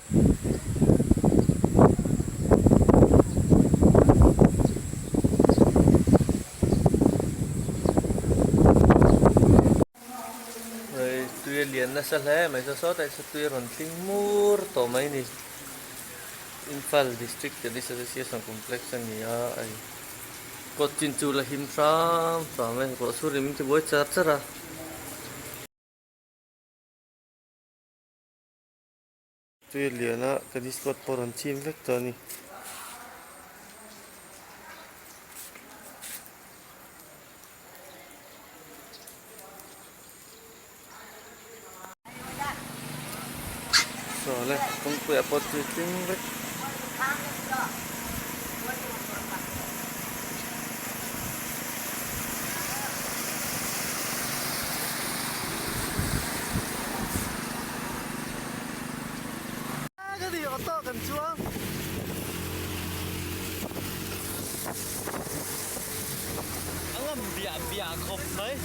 Hei tui a lian nasa hle mai saw sawtah hian tui a rawn tling mur tawh mai a ni. Imphal District Tennis Association Complex a ni a hei kawt chin chu la him hram hram e ruah chhur in min ti buai char char a. Tui a lian a tennis court pawh a rawn chim vek tawh a ni. Saw le kawngpuiah pawh tui tling vek. Ka ni auto kan chuang. A ngam biah biah khawp mai.